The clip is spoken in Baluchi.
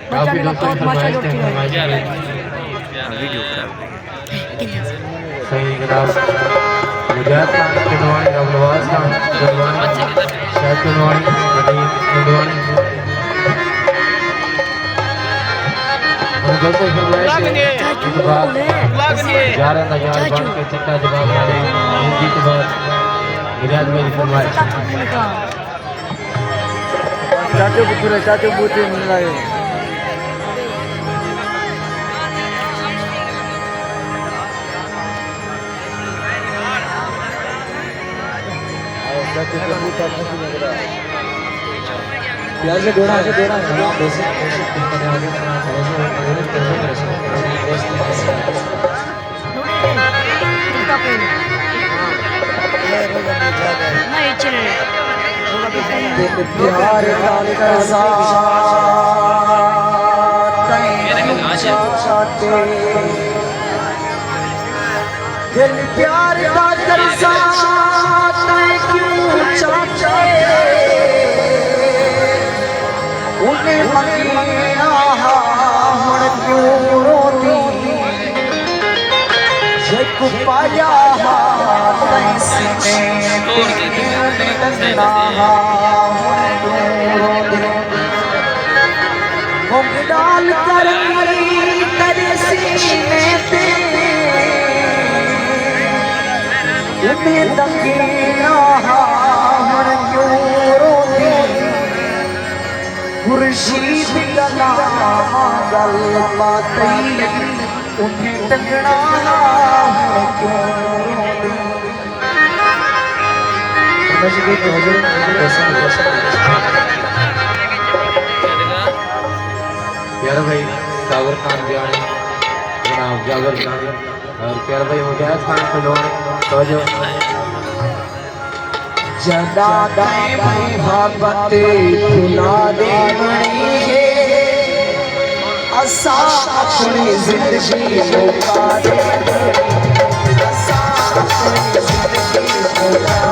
کافی دوستوں کی فرمائش ہے، فرمائش ہے۔ صحیح جناب۔ مجاہد خان کنڈوانی، رب نواز خان کنڈوانی، شاہد کنڈوانی، ندیم کنڈوانی۔ اور دوستوں کی فرمائش ہے، جواب، گیارہ ہزار بن کے چٹا جواب والے، جیت بعد مجاہد بھائی کی فرمائش۔ چاچو بوتو رہے، چاچو بوتو نہیں لائے۔ چاچو بوتو نہیں لائے۔ پیار سے ڈوڑا ہے، ڈوڑا ہے۔ پیار کا قرضہ تئیں کیوں چاٹے؟ دل پیار کا قرضہ تئیں کیوں چاٹے؟ انہیں مکینا ہا ہن کیوں روندی؟ جیکوں پایا ہا تئیں سینے تے، ٹنگنا ہا ہن کیوں روندی؟ مونگھ ڈال کر تیرے سینے تے، انہیں تکینا ہا ہن کیوں روندی؟ خورشید دا نام گل پاتی، انہیں ٹنگنا ہا ہن کیوں روندی؟ پیارا بھائی صابر خان جانی، جناب جابر جانی اور پیارا بھائی مجاہد خان پہلوان، توجہ۔ جدا تئیں محبت بھلا ڈیونی ہے، اساں اپنی زندگی مکا ڈیونی، اساں اپنی زندگی مکا